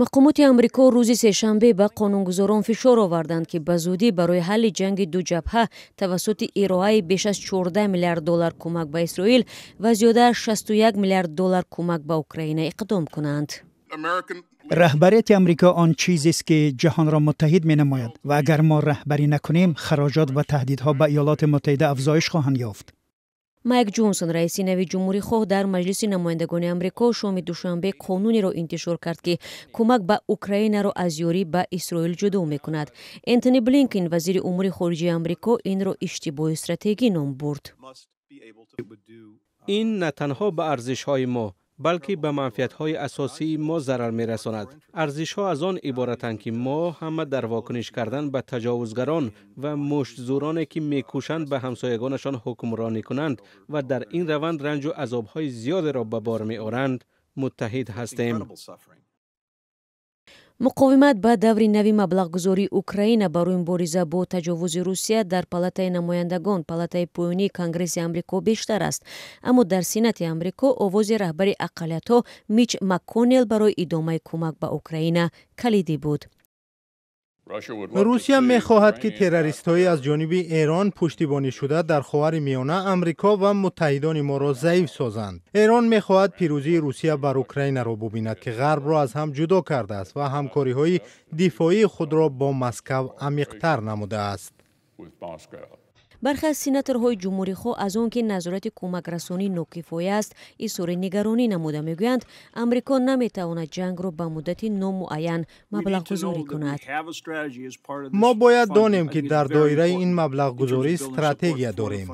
Мақомоти Амрико рӯзи сешанбе ба қонунгузорон фишор оварданд, ки ба зудӣ барои ҳалли ҷанги дуҷабҳа тавассути ироаи беш аз 14 миллиард доллар кӯмак ба Исроил ва зиёда аз 61 миллиард доллар кӯмак ба Украина иқдом кунанд. Раҳбарияти Амрико он чизест, ки ҷаҳонро муттаҳид менамояд, ва агар мо раҳбарӣ накунем, хароҷот ва таҳдидҳо ба Иёлоти Муттаҳида афзоиш хоҳанд ёфт. Майк Ҷонсон, раиси нави ҷумҳурихоҳ дар Маҷлиси намояндагони Амрико, шоми душанбе қонунеро интишор кард, ки кӯмак ба Украинаро аз ёрӣ ба Исроил ҷудо мекунад. Энтони Блинкен, вазири умури хориҷии Амрико, инро иштибоҳи стратегӣ ном бурд. Ин на танҳо ба арзишҳои мо, балки ба манфиатҳои асосии мо зарар мерасонад. Арзишҳо аз он иборатанд, ки мо ҳама дар вокуниш кардан ба таҷовузгарон ва муштзӯроне, ки мекӯшанд ба ҳамсоягонашон ҳукмронӣ кунанд ва дар ин раванд ранҷу азобҳои зиёдеро ба бор меоранд, муттаҳид ҳастем. Муқовимат ба даври нави маблағгузории Украина барои мубориза бо таҷовузи Русия дар Палатаи намояндагон, палатаи поёнии Конгресси Амрико, бештар аст, аммо дар Сенати Амрико овози раҳбари ақаллиятҳо Мич Макконел барои идомаи кӯмак ба Украина калидӣ буд. Русия мехоҳад, ки террористҳои аз ҷониби Эрон пуштибонишуда дар Ховари Миёна Амрико ва муттаҳидони моро заиф созанд. Эрон мехоҳад пирӯзии Русия бар Украинаро бубинад, ки Ғарбро аз ҳам ҷудо кардааст ва ҳамкориҳои дифоии худро бо Москав амиқтар намудааст. Бархе аз сенаторҳои ҷумҳурихоҳ аз он ки назорати кӯмакрасонӣ нокифоя аст, изҳори нигаронӣ намуда, мегӯянд, Амрико наметавонад ҷангро ба муддати номуайян маблағгузорӣ кунад. Мо бояд донем, ки дар доираи ин маблағгузорӣ стратегия дорем.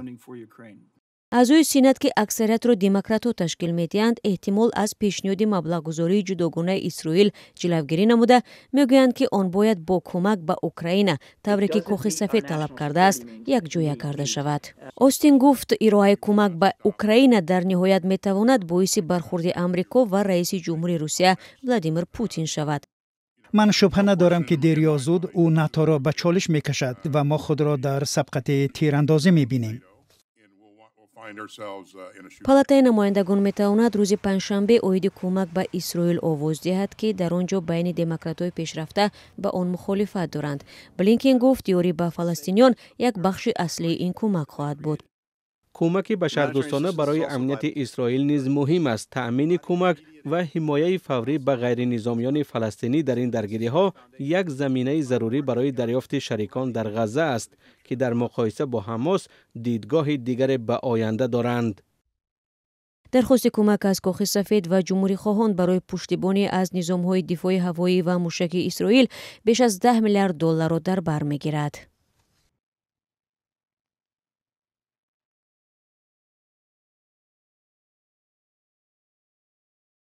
Аъзои Сенат, ки аксариятро демократҳо ташкил медиҳанд, эҳтимол аз пешниҳоди маблағгузории ҷудогонаи Исроил ҷилавгирӣ намуда, мегӯянд, ки он бояд бо кӯмак ба Украина, тавре ки Кохи Сафед талаб кардааст, якҷоя карда шавад. Остин гуфт, ироаи кӯмак ба Украина дар ниҳоят метавонад боиси бархурди Амрико ва раиси ҷумҳури Русия Владимир Путин шавад. Ман шубҳа надорам, ки дер ё зуд ӯ НАТОро ба чолиш мекашад ва мо худро дар сабқати тирандозӣ мебинем. Палатаи намояндагон метавонад рӯзи панҷшанбе оиди кӯмак ба Исроил овоз диҳад, ки дар он ҷо байни демократҳои пешрафта ба он мухолифат доранд. Блинкен гуфт, ёрӣ ба фаластиниён як бахши аслии ин кӯмак хоҳад буд. Кӯмаки башардӯстона барои амнияти Исроил низ муҳим аст. Таъмини кӯмак ва ҳимояи фаврӣ ба ғайринизомиёни фаластинӣ дар ин даргириҳо як заминаи зарурӣ барои дарёфти шарикон дар Ғазза аст, ки дар муқоиса бо Ҳамос дидгоҳи дигаре ба оянда доранд. Дархости кӯмак аз Кохи Сафед ва ҷумҳурихоҳон барои пуштибонӣ аз низомҳои дифои ҳавоӣ ва мушакии Исроил беш аз 10 миллиард долларро дар бар мегирад.